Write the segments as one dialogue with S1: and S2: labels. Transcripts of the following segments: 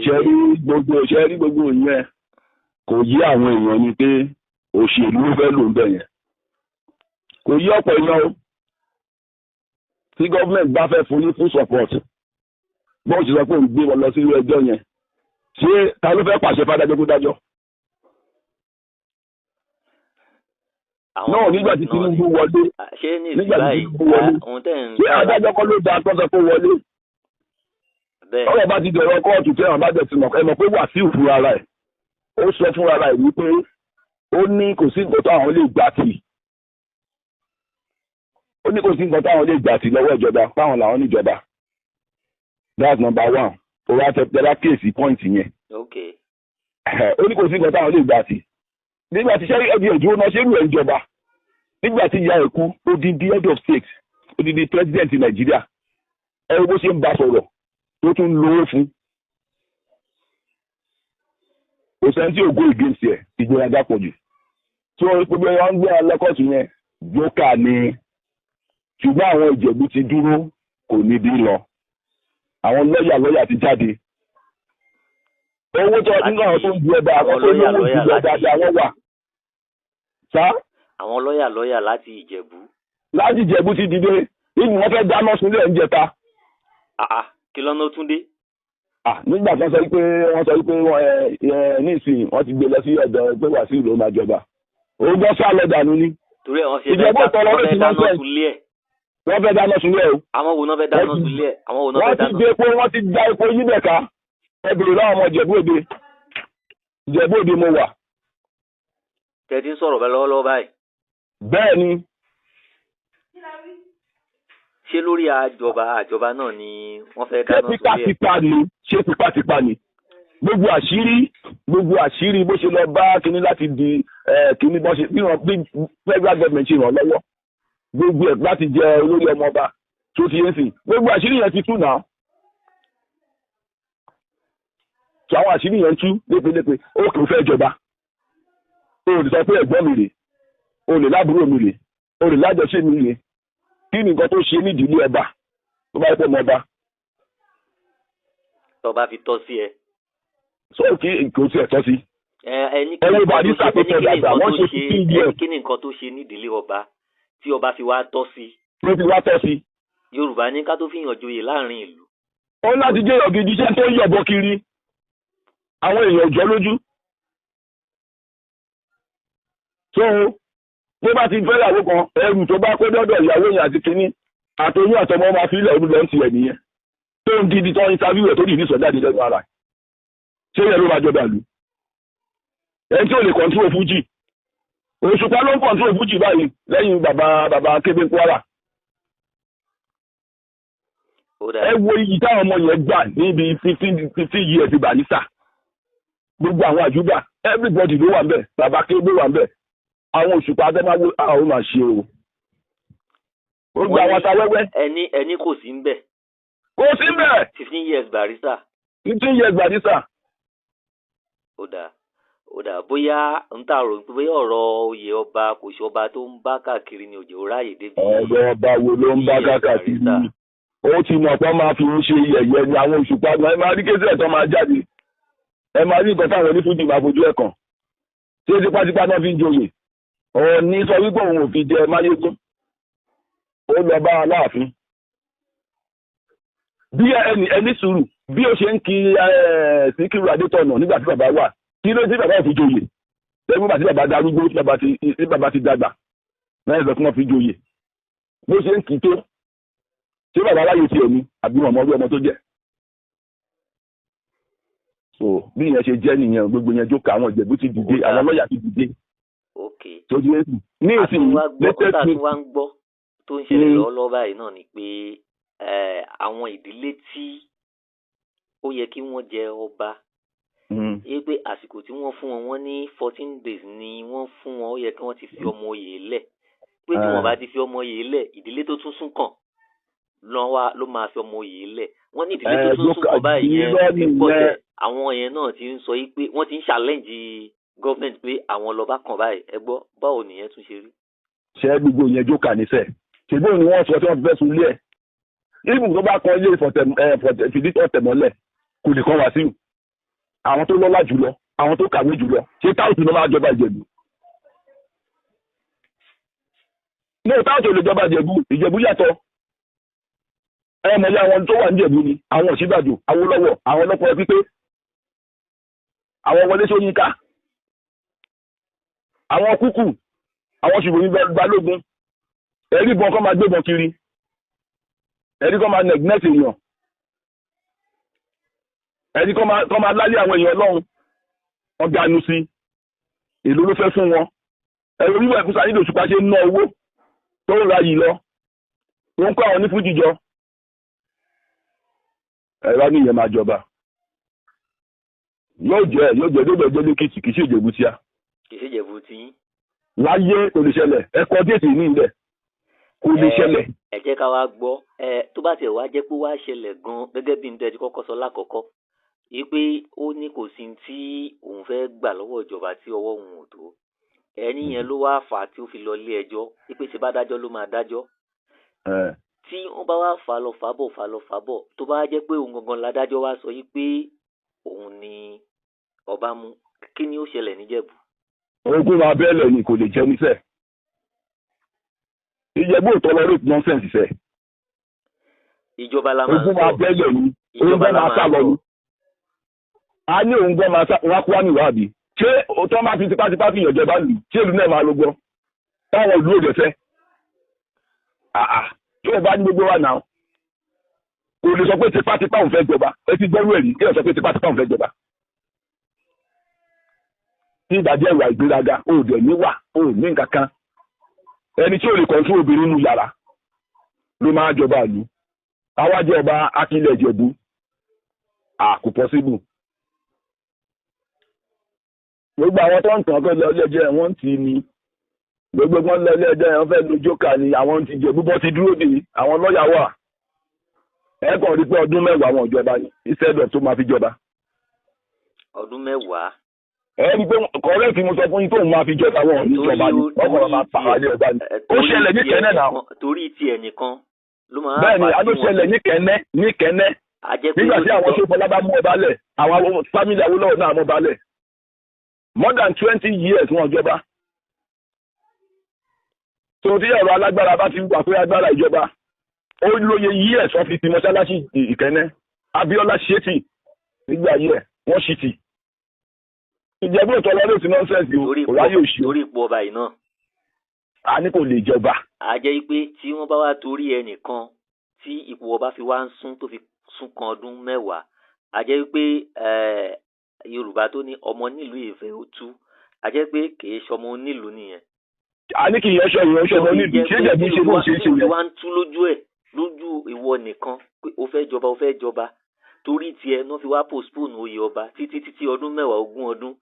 S1: Ṣe rí gbogbo, ṣe rí gbogbo yẹn, kò yí àwọn èèyàn ni pé òṣèlú ló fẹ́ lò ń bẹ̀ yẹn. Kò yí ọ̀pọ̀ èèyàn o. Tí government bá fẹ́ fún ní full support, bọ́ọ̀ ṣe sọ pé òun gbé wọn lọ sí ilé ẹjọ́ yẹn, ṣé ta ló fẹ́ pàṣẹ fádájọ́ kó dájọ́? Náà nígbà tí Tinubu wọlé, nígbà tí Tinubu wọlé, ṣé adájọ́ kọ́ ló da tó sọ pé wọlé? Ọ̀rọ̀ bá ti dọ̀rọ̀ kóòtù tí àwọn bá jẹ̀ ti mọ̀, ẹ mọ̀ pé Wàsíù fúnra rẹ̀ ó sọ fúnra rẹ̀ wípé ó ní kò sí nǹkan táwọn lè gbà tì, ó ní kò sí nǹkan táwọn lè gbà tì lọ́wọ́ ìjọba, táwọn làwọn níjọba. That's number one. Ó wá tẹ tẹ́lá kéèsì point yẹn. Ó ní kò sí nǹkan táwọn lè gbà tì nígbà tí sẹ́rí ẹbí ẹ̀dúró náà ṣé rú ẹ̀ ń jọba. Nígbà tí ìyá ẹ̀ kú, odindi head of state, odindi president Nàìjíríà, ẹ wo bó ṣe ń bá sọ̀rọ̀ tó tún lówó fún. Kò sẹ́ni tí ò go against ẹ̀, ìgbéraga pọ̀ jù. Tí wọ́n gbogbo wọn ń gbé alẹ́kọ̀tù yẹn, jókà ni. Ṣùgbọ́n àwọn Ìjẹ̀bú ti dúró, kò níbí lọ. Àwọn lọ́yà ti jáde. Owó tó nínú àwọn tó ń du ẹba, àwọn tó lówó jù lọ dáadáa wọ́n wà. Sá.
S2: Àwọn lọ́yà láti Ìjẹ̀bú.
S1: Láti Ìjẹ̀bú ti dìde, ibi wọ́n fẹ́ dáná sunlé ń jẹta.
S2: Kí lọ́nà tún dé?
S1: Nígbà tí wọ́n sọ pé wọ́n ní ìsìn wọ́n ti gbé lọ sí ọ̀dọ̀ pé Wàsíù ló máa jọba. Òun gbọ́ sá lọ dànù ni.
S2: Torí ẹ̀ wọ́n ṣe fẹ́ dáná sunlé ẹ̀.
S1: Wọ́n fẹ́ dáná sunlé o.
S2: Àwọn wo náà fẹ́ dáná sunlé ẹ̀? Àwọn wo náà fẹ́ dáná?
S1: Wọ́n ti gbé epo, wọ́n ti da epo yíbẹ̀ ká. Ẹ bèrè láwọn ọmọ Ìjẹ̀bú Òde. Ìjẹ̀bú Òde mo wà.
S2: Tẹ̀tí ń sọ̀rọ̀ bẹ́ẹ̀ lọ́wọ́lọ́wọ́ báyìí.
S1: Bẹ́ẹ̀ ni.
S2: Ṣé lórí àjọba náà ni wọ́n fẹ́ dáná sunlé ẹ̀?
S1: Ṣé tipátipá ni? Ṣé tipátipá ni? Gbogbo àṣírí bó ṣe lọ bá kinní láti di kinní bó ṣe bí federal government ṣe ràn lọ́wọ́. Gbogbo ẹ̀ láti jẹ olórí ọmọọba tó ti yẹn sìn. Gbogbo àṣírí yẹn ti tú náà. Tó àwọn àṣírí yẹn tú lépelépe, ó kì í fẹ́ jọba. O lè sọ pé ẹ̀gbọ́n mi rè, o lè lábúrò mi rè, o lè lájọṣe mi rè. Kí ni nǹkan tó ṣe nídìílé ọba tó bá yẹ kó mọ ọba?
S2: Tọba fi tọ́ sí ẹ.
S1: Sọ kí kò tiẹ̀ tọ́ sí.
S2: Ẹni kí ni nǹkan tó ṣe nídìílé ọba tí ọba fi wá tọ́ sí?
S1: Ló fi wá tọ́ sí.
S2: Yorùbá ní ká tó fi hàn joyè láàrin ìlú.
S1: Ó láti jẹ́ ọ̀gidi iṣẹ́ tó ń yọ̀bọ kiri. Àwọn èèyàn jọ lójú. So tó bá ti fẹ́ ìyàwó kan, ẹrù tó bá kó dọ́dọ̀ ìyàwó yẹn àti kínní àtòyún àtọmọ máa fi ilẹ̀ olú lọ ń tiẹ̀ nìyẹn. Tó ń didi tó ń interview ẹ̀ tó dìdí sọ̀jáde lẹ́nu ara ẹ̀. Ṣé yẹn ló máa jọba lù? Ẹni tí ò lè control Fújì. Òṣùpá ló ń control Fújì báyìí lẹ́yìn bàbá Kébé Kwara. Ẹ wo iyì táwọn ọmọ yẹn gbà níbi 15 years Barrister. Gbogbo àwọn àjúbà, everybody ló wà ń bẹ̀, bàbá Kébé wà ń bẹ̀. Àwọn Òṣùpá adẹ́máwó àwọn máa ṣe o. Gbogbo àwọn atawẹ́wẹ́.
S2: Ẹni kò sí ń bẹ̀.
S1: Kò sí ń bẹ̀.
S2: 15 years Barrister.
S1: 15 years Barrister.
S2: Ó dà bóyá ń tà rò pé bóyá ọ̀rọ̀ oyè ọba kò ṣe ọba tó ń bá káàkiri ni òjò ráàyè débi.
S1: Ọ̀rọ̀ ọba wo ló ń bá káàkiri? Ó ti mọ̀ pé máa fi ń ṣe yẹ̀yẹ́ ni àwọn Òṣùpá ẹ máa rí kéṣẹ́ tó máa jáde. Ẹ máa rí nǹkan táwọn onífújì máa fojú ẹ̀ kàn. Ṣé tipátipá náà fi ń joyè? Ọ̀ọ́ni sọ wípé òun ò fi jẹ Máyégún. Ó lọ bá Aláàfin. Bí ẹni sùúrù bí ó ṣe ń kí Síkírù Adétọ̀nà nígbà tí bàbá wà, kí ló dé bàbá ò fi joyè? Lẹ́yìn nígbà tí bàbá darúgbó, tí bàbá ti dàgbà, lẹ́yìn ìgbà tí wọ́n fi joyè. Bó ṣe ń kí tó, ṣé bàbá láyé tiẹ̀ ni àbí wọn mọ orí ọmọ tó jẹ́? So bí ìyẹn ṣe jẹ́ nìyẹn, gbogbo yẹn jókòó, àwọn Ìjẹ̀bú ti dìde, àwọn lọ́ọ̀yà ti dìde. Tó di èsì ní ìsìn
S2: latest news wa ń gbọ́ tó ń ṣẹlẹ̀ lọ́wọ́lọ́wọ́ báyìí náà ni pé àwọn ìdílé tí ó yẹ kí wọ́n jẹ ọba, yé pé àsìkò tí wọ́n fún wọn, wọ́n ní 14 days ni wọ́n fún wọn, ó yẹ kí wọ́n ti fi ọmọ oyè lẹ̀. Pé tí wọ́n bá ti fi ọmọ oyè lẹ̀, ìdílé tó tún sún kàn ló máa fi ọmọ oyè lẹ̀. Wọ́n ní ìdílé tó tún sún kàn báyìí yẹn ti pọ̀ jẹ́. Àwọn yẹn náà ti ń sọ yí pé wọ́n ti ń challenge government pé àwọn lọ́ba kàn báyìí. Ẹ gbọ́ báwo nìyẹn tún ṣe rí?
S1: Ṣé gbogbo yẹn jókà níṣẹ́? Ṣègbè ni wọ́n sọ tí wọ́n fẹ́ sun ilé ẹ̀. Ibùn tó bá kan ilé fìdí ọ̀tẹ̀mọ́lẹ̀ kò lè kọ́ Wàsíù. Àwọn tó lọ́lá jùlọ, àwọn tó kàwé jùlọ, ṣé táwùtù ló máa jọba Ìjẹ̀bú? Ní táwùtù lè jọba Ìjẹ̀bú, Ìjẹ̀bú yàtọ̀. Ẹ mọ̀ ní àwọn tó wà ní Ìjẹ̀bú ni àwọn Ọ̀ṣínbàjò, Awólọ́wọ̀, àwọn ọlọ́pàá pípé, àwọn Wọlé Ṣóyínká, àwọn Kúkù, àwọn Ṣùbọ́mi Balógun. Ẹ̀rí bọn kọ́ máa gbébọn kiri, ẹ̀rí kọ́ máa neglect èèyàn, ẹ̀rí kọ́ máa lálé àwọn èèyàn lọ́hùn. Wọ́n ganu sí, èlò ló fẹ́ fún wọn. Ẹ̀rọ wíwọ̀ ẹ̀kú Saheed Òṣùpá ṣe ń ná owó tó ń ra yìí lọ, tó ń kọ́ àwọn onífújì jọ. Ẹ̀rọ ní ìyẹn máa jọba. Yóò jẹ́ débẹ̀ jẹ́ lẹ́kìtì, kì í ṣe Ìjẹ̀bú tíá.
S2: Kì í ṣe Ìjẹ̀bú tí.
S1: Láyé kò lè ṣẹlẹ̀, ẹ̀kọ́ déètì ní ilẹ̀ kò lè ṣẹlẹ̀.
S2: Ẹ jẹ́ ká wá gbọ́, tó bá tiẹ̀ wá jẹ́ pé wá ṣẹlẹ̀ gan-an gẹ́gẹ́ bí n tẹ́ ti kọ́kọ́ sọ lákọ̀ọ́kọ́, yìí pé ó ní kò sí tí òun fẹ́ gbà lọ́wọ́ ìjọba tí ọwọ́ òun ò tó. Ẹni yẹn ló wá fà á tí ó fi lọ ilé ẹjọ́, pé ṣe bá dájọ́ ló máa dájọ́. Tí wọ́n bá wá fà lọ fà bọ̀ fà lọ fà bọ̀, tó bá jẹ́ pé òun gangan ládájọ́ wá sọ yìí pé òun ni ọba mú, kí ni ó ṣẹlẹ̀ níjẹ̀bú?
S1: Ogun máa bẹ́ẹ̀lẹ̀ ni, kò lè jẹ́ níṣẹ́. Ìjẹ̀bú ò tolerate nonsense sẹ́.
S2: Ìjọba la máa ń sọ.
S1: Ogun máa bẹ́ẹ̀lẹ̀ ni, ogun máa sá lọ ni. A ní òun gbọ́ máa sá wá kú wá níwá àbí. Ṣé òótọ́ máa fi tipátipá fi ìyànjọba lù? Ṣé ìlú náà máa lo gbọ́? Táwọn ìlú òde fẹ́. Àà tí o bá ní gbogbo wa náà. Kò lè sọ pé tipátipá òun fẹ́ jọba. Ẹ ti gbọ́rú ẹ̀rí, kí ẹ sọ pé tipátipá òun fẹ́ jọba. Tí ìbàjẹ́ ìwà ìgbéraga, o ò dẹ̀ níwà, o ò ní nǹkan kan. Ẹni tí ò lè kọ̀ǹtú obìnrin nínú yàrá ló máa jọba ìlú. Àwa jẹ́ ọba Akílẹ̀ Ìjẹ̀bú. À kò pọ́síbù. Gbogbo àwọn tó ń tàn fẹ́ lọ ilé ẹjọ́ wọ́n ti ní. Gbogbo wọn lọ ilé ẹjọ́ wọ́n fẹ́ lo jókà ni, àwọn ti Ìjẹ̀bú bọ́ ti dúró dè, àwọn lọ́ọ̀yà wà. Ẹ kàn rí pé ọdún 10 wọn ìjọba ni, instead of tó máa fi jọba.
S2: Ọdún 10.
S1: Ẹ rí i pé kọ́rẹ́ẹ̀tì mo sọ fún yín tóun máa fi jọba wọn ní ìjọba ni, ọkọ̀ máa pa àlẹ́ ọba ni. Ó ṣẹlẹ̀ ní Kẹ́nẹ́ náà.
S2: Torí ti ẹnìkan ló máa.
S1: Bẹ́ẹ̀ni, a ló ṣẹlẹ̀ ní Kẹ́nẹ́ ní Kẹ́nẹ́. Nígbà tí àwọn Ṣófọlá bá mú ọba lẹ̀, àwọn fámìlì Awólọ́wọ̀ náà mú ọba lẹ̀. More than 20 years wọn jọba. Tó tí ẹ̀rọ alágbára bá ti wà pé agbára ìjọba, ó lóye years wọ́n fi ti mọ́ṣáláṣí Ìkẹ́nẹ́. Abíọ́lá ṣe tì nígbà yẹ wọ́n ṣì tì. Ìjẹ̀bú ò tolerate nonsense o, kò ráyè òṣì.
S2: Torí ipò ọba yìí náà.
S1: A ní kò lè jọba.
S2: A jẹ́ pé tí wọ́n bá wá torí ẹnìkan tí ipò ọba fi wá ń sún tó fi sún kan ọdún 10, a jẹ́ pé Yorùbá tó ní ọmọ nílùú ìfẹ́ ó tú, a jẹ́ pé kì í ṣọmọ onílùú nìyẹn.
S1: A ní kì í ṣe ìyẹn ṣọmọ onílùú, ṣé Ìjẹ̀bú ṣe bó ṣe ṣe yẹn.
S2: Wá ń tú lójú ẹ̀ lójú ìwọ nìkan pé o fẹ́ jọba o fẹ́ jọba, torí tiẹ̀ náà fi wá postpone oyè ọba títí títí ọdún 10 ogún ọdún.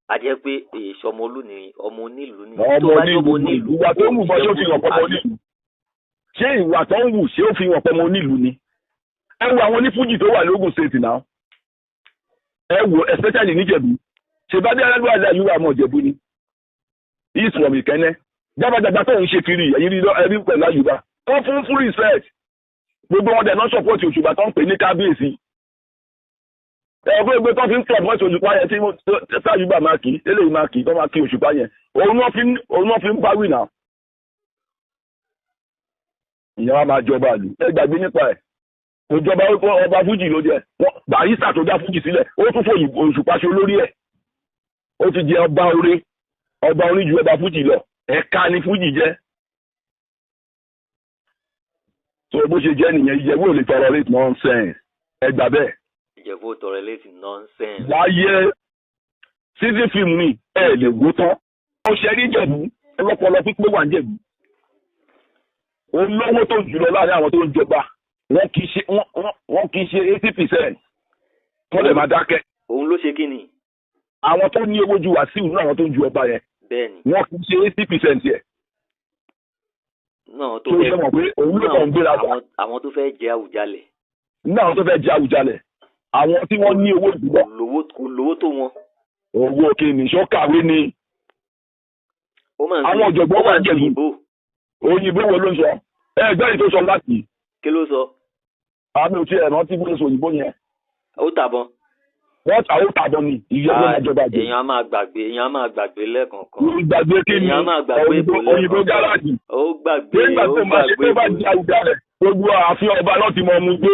S2: A jẹ́ pé èso ọmọ olú ni ọmọ onílùú ni.
S1: Ọmọ onílùú, ìwà tó ń wù bọ́ ṣé ó fi hàn pọ́mọ onílùú? Ṣé ìwà tó ń wù ṣé ó fi hàn pọ́mọ onílùú ni? Ẹ wo àwọn onífújì tó wà lógùn state náà. Ẹ wo especially níjẹ̀bú. Ṣé bá dé aládùúgbò àti àyùwà àmọ́ Ìjẹ̀bú ni? He is from Ìkẹ́nẹ́. Jábàjábà tó ń ṣe kiri ẹ̀yìn rí ẹbí pẹ̀lú àyùbá. Wọ́n fún full respect. Gbogbo wọn dẹ̀ náà support Òṣùpá tó ń pè ní kábíyèsí. Ẹgbẹ́ tó fi ń tọ̀ mọ́tò Òṣùpá yẹn tí sáyùbá máa kì í, eléyìí máa kì í, tó máa kí Òṣùpá yẹn. Òun náà fi ń báwì náà. Ìyẹn wá máa jọba àlù. Ẹ gbàgbé nípa ẹ̀. Kò jọba ọba Fújì ló jẹ. Barrister tó dá Fújì sílẹ̀, ó tún fòyìn Òṣùpá ṣe olórí ẹ̀. Ó ti jẹ ọba oore, ọba orin ju ọba Fújì lọ. Ẹ̀ka ni Fújì jẹ́. So bó ṣe jẹ́ nìyẹn, Ìjẹ̀bú ò lè tolerate nonsense. Ẹ gbà bẹ́ẹ̀.
S2: Ìjẹ̀bú tolerate nonsense.
S1: Láyé season film ni ẹ lè wó tán. Ó ṣe rí Ìjẹ̀bú, ọlọ́pọlọ pípé wà ń Jẹ̀bú. Olówó tó jùlọ láàrin àwọn tó ń jọba, wọ́n kì í ṣe 80%. Wọ́n lè máa dákẹ́.
S2: Òun ló ṣe kí ni?
S1: Àwọn tó ní owó ju Wàsíù ní àwọn tó ń ju ọba yẹn.
S2: Bẹ́ẹ̀ni.
S1: Wọ́n kì í ṣe 80% yẹn.
S2: Náà tó
S1: fẹ́ mọ̀ pé òun ló kàn ń gbéra gbà.
S2: Àwọn tó fẹ́ jẹ Àwùjalẹ̀.
S1: Ní àwọn tó fẹ́ jẹ Àwùjalẹ̀, àwọn tí wọ́n ní owó jùlọ.
S2: Kò lówó tó wọn.
S1: Owó kìíní, ṣó kàwé ni. Àwọn ọ̀jọ̀gbọ́n wà Jẹ̀bú. Òyìnbó wo ló ń sọ? Ẹgbẹ́ yìí tó sọ láti.
S2: Kí ló sọ?
S1: Àmì ò tí ẹ̀ rántí bó ṣe sọ òyìnbó yẹn.
S2: Ó tàbọn.
S1: Wọ́n àwọn tàbọ̀ ni ìyẹn ló máa jọba jẹ.
S2: Èèyàn á máa gbàgbé, èèyàn á máa gbàgbé lẹ́ẹ̀kọ̀ọ̀kan.
S1: Ìgbàgbé kí ni? Òyìnbó gáràjì.
S2: Ó gbàgbé,
S1: ó gbàgbé. Tó bá di àwùjá rẹ̀, gbogbo ààfin ọba náà ti mọ ọmú gbó.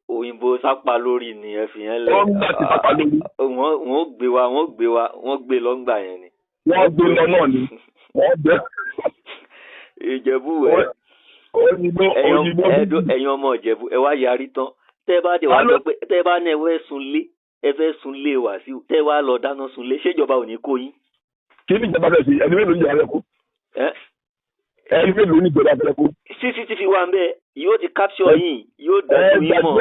S2: Òyìnbó sápá lórí ni ẹ fi yẹn lẹ.
S1: Wọ́n gbà sí sápá lórí.
S2: Wọ́n gbé wa, wọ́n gbé wa, wọ́n gbé lọ́ngbà yẹn ni.
S1: Wọ́n gbé lọ náà ni. Wọ́n gbé.
S2: Ìjẹ̀bú ẹ̀. Ẹ̀yin ọmọ Ìjẹ̀bú ẹ wá yarí tán. Tẹ́ bá dé wá sọ pé tẹ́ bá ní ẹ fẹ́ sunlé, ẹ fẹ́ sunlé Wàsíù, tẹ́ wá lọ dáná sunlé, ṣéjọba ò ní kó yín?
S1: Kí ni ìjọba fẹ́ ṣe? Ẹni mélòó ní ìjọba fẹ́ kó? Ẹni mélòó ní ìjọba fẹ́ kó?
S2: CCTV wà ń bẹ, yóò ti capture yín, yóò dájú yín mọ̀.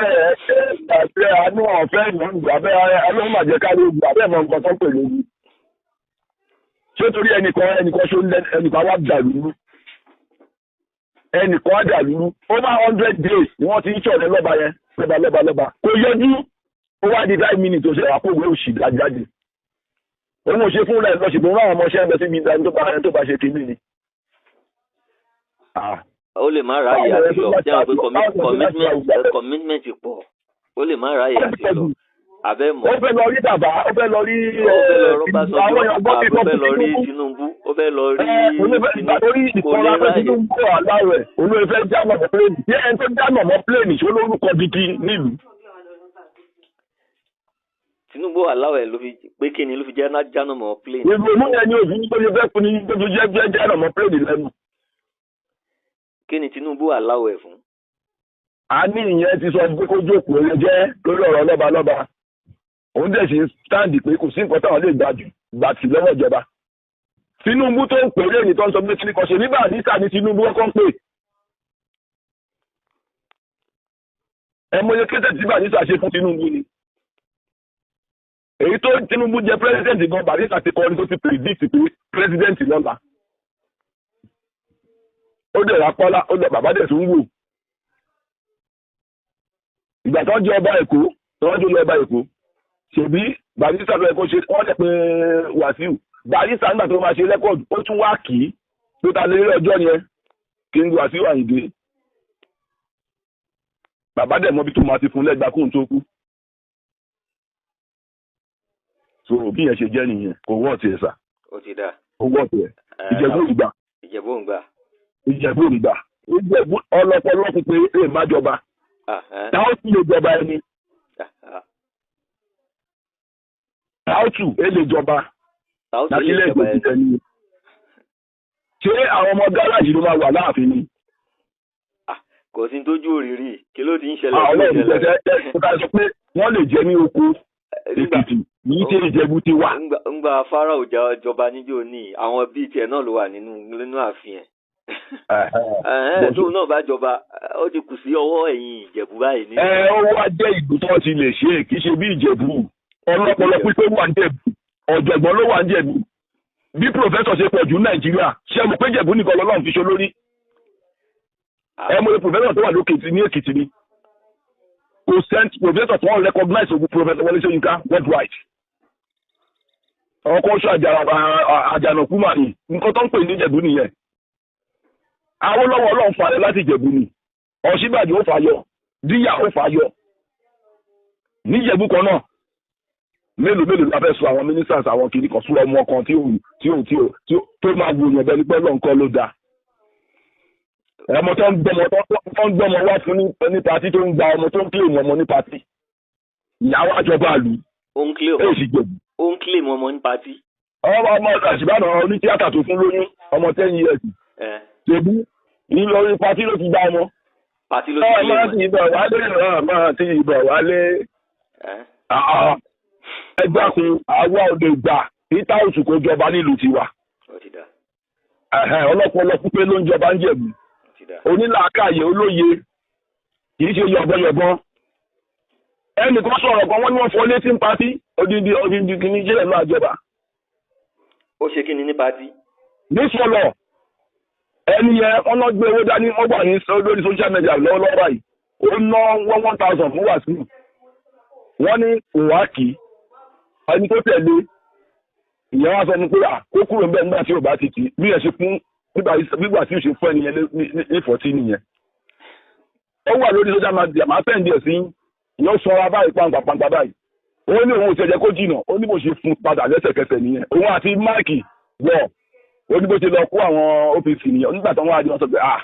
S1: Ẹ àánú ọ̀fẹ́ ìgbàgbẹ́ ọlọ́run máa jẹ́ kárí ogun àbẹ́ ìmọ̀ nǹkan tó ń pè lógun. Ṣé torí ẹnìkan ṣó ẹnìkan wá dàlúrú? Ẹnìkan á dàlúrú. Over 100 days ni wọ́n ti ń ṣọ̀rẹ́ lọ́ba yẹn. Lọ́ba. Kò yọjú. Ó wá di 5 minutes ó ṣe wà kóòwé òṣì dájáde. Òun ò ṣe fún rẹ̀ lọ ṣùgbọ́n ráwọn ọmọọṣẹ́ lọ síbi ìdáni tó bá ṣe kínní ni.
S2: Ó lè má ráyè àti lọ. Jẹ́ àwọn pé commitment pọ̀. Ó lè má ráyè àti lọ. Abẹ́ mọ̀.
S1: Ó fẹ́ lọ rí bàbá, ó fẹ́ lọ rí
S2: àwọn èèyàn gbọ́ kíkọ́ ó fẹ́ lọ rí Tinubu, ó fẹ́ lọ rí
S1: Tinubu. Kò lè ráyè. Tinubu aláwẹ̀, olóyè fẹ́ jámọ̀ mọ́ pléènì. Bí ẹni tó jámọ̀ mọ́ pléènì ṣó lórúkọ gidi nílùú.
S2: Tinubu aláwẹ̀ ló fi pé kí ni ló fi jẹ́ jámọ̀ mọ́ pléènì.
S1: Ìrònú yẹn ni òfin tó fẹ́ fún ni tó fi jẹ́ jámọ̀ mọ́ pléènì lẹ́nu.
S2: Kí ni Tinubu aláwẹ̀ fún?
S1: A ní ìyẹn ti sọ pé kó jókòó rẹ jẹ́ lórí ọ̀rọ̀ lọ́balọ́ba. Òun dẹ̀ ṣe stáǹdì pé kò sí nǹkan táwọn lè gbà tì lọ́wọ́ ìjọba. Tinubu tó ń pè lẹ́yìn tó ń sọ pé kí ni kan ṣe nígbà níta ni Tinubu kọ́kọ́ ń pè. Ẹ mọye kéde tí Barrister ṣe fún Tinubu ni. Èyí tó Tinubu jẹ pírẹsidẹ́ǹtì gan, Barrister ti kọrin tó ti predict pé pírẹsidẹ́ǹtì lọ́la. Ó dẹ̀ wá pọ́lá, ó dẹ̀ bàbá dẹ̀ tún wò. Ìgbà tó ń jẹ ọba Èkó, tó ń jẹ ọba Èkó. Ṣèbí Barrister ló yẹ kó ṣe, wọ́n lè pe Wàsíù. Barrister nígbà tó máa ṣe rẹ́kọ̀dù, ó tún wá kì í pé ta lè rí ọjọ́ yẹn kí n Wàsíù Àyìndé. Bàbá dẹ̀ mọ́bi tó máa ti fún lẹ́gbàá kóun tó kú. So bí yẹn ṣe jẹ́ nìyẹn, kò wọ́ ọ̀tí ẹ̀ sà.
S2: Ó ti dà.
S1: Kò wọ́ ọ̀tí ẹ̀. Ìjẹ̀bú ìgbà.
S2: Ìjẹ̀bú ìgbà.
S1: Ìjẹ̀bú ìgbà. Ìjẹ̀bú ọlọ́pọlọ pípé lè má jọba. Táwọn sì lè jọba ẹni. Táwùtù ẹ lè jọba láti ilé ìgbò ti tẹ̀lé. Ṣé àwọn ọmọ gáràjì ló máa wà láàfin ni?
S2: Kò sí tójú òrìrì, kí ló ti ń ṣẹlẹ̀?
S1: Àwọn ọ̀rẹ́ sọ pé wọ́n lè jẹ ní oko Èkìtì ní tí Ìjẹ̀bú ti wà.
S2: Ńgbà Fáráò jọba níjó ní àwọn bíi tiẹ̀ náà ló wà nínú ààfin ẹ̀. Tóun náà bá jọba, ó ti kù sí ọwọ́ ẹ̀yìn Ìjẹ̀bú báyìí.
S1: Ẹ ó wá jẹ́ ìlú tó ti lè ṣe kì í ṣe bí Ìjẹ̀bú. Ọlọ́pọlọ pípé wà ní Jẹ̀bú, ọ̀jọ̀gbọ́n ló wà ní Jẹ̀bú. Bí pòfẹ́sọ̀ ṣe pọ̀ jù Nàìjíríà, ṣé mo pé Jẹ̀bú nìkan lọ́lọ́run fi ṣe olórí? Ẹ mo lè pòfẹ́sọ̀ tó wà lókè ní Èkìtì ni. Kò sẹ́ńtì pòfẹ́sọ̀ tó wọ́n recognize ogun pòfẹ́sọ̀ Wọlé Ṣóyínká worldwide. Ọkọ̀ oṣù àjànàkú mà ní nǹkan tó ń pè ní Jẹ̀bú nìyẹn. Awólọ́wọ̀ Ọlọ́run fàyọ láti Jẹ̀bú ni. Ọ̀ṣínbàjò ó fàyọ, Díyà ó fàyọ. Ní Jẹ̀bú kan náà, mélòó mélòó la fẹ́ sọ àwọn ministers àwọn kìíní kan súnra ọmọ kan tí ò tó máa wò yàn bẹ́ẹ̀ ni pé Ọlọ́run kọ́ ló dáa. Ọmọ tó ń gbọ́mọ wá fún ní patí tó ń gba ọmọ tó ń kílèmù ọmọ ní patí. Ìyàwó àjọba àlù.
S2: Ó ń kílèmù ọmọ ní patí.
S1: Ọmọ ọmọ àṣìbáná onítíátà tó fún lóyún ọmọ 10 years. Ṣèbú Ìlọrin patí ló ti gba ọmọ.
S2: Patí ló ti kílèmù.
S1: Ọmọ ti bọ̀ wálé, ọmọ ti bọ̀ wálé. Ẹ dákun, àwa ò lè gbà ní táwùsù kó jọba nílùú tiwa. Ọlọ́pọlọ pípé ló ń jọba ń Jẹ̀bú. Onílàákàyè olóye kì í ṣe yọ̀bọ̀yọ̀bọ̀. Ẹnìkan sọ̀rọ̀ kan, wọ́n ní wọ́n fọ́ létí ń patí, odindi odindi kìíní jẹ́ ẹ̀ máa jọba.
S2: Ó ṣe kí ni ní patí?
S1: Ní sọ̀lọ̀, ẹni yẹn wọ́n lọ gbé owó dání, wọ́n wà ní lórí social media lọ́wọ́lọ́wọ́ báyìí. Ó ná 1,000 fún Wàsíù. Wọ́n ní òwákì ẹni tó tẹ̀lé ìyẹn wá sọ fún pé kó kúrò níbẹ̀ nígbà tí ò bá ti tì bí ẹ ṣe fún nígbà tí ò ṣe fún ẹni yẹn ní 14 nìyẹn. Ó wà lórí social media, máa sẹ́ǹdì ẹ̀ sí yóò sọra báyìí pàǹpàpàǹpà báyìí. Ó ní òun ò tiẹ̀ jẹ́ kó jìnà, ó ní bó ṣe fún padà lẹ́sẹ̀kẹsẹ̀ nìyẹn. Òun àti Máìkì wọ̀, ó ní bó ṣe lọ kó àwọn OPC nìyẹn. Nígbà tó wọ́n á di, wọn sọ pé, ah.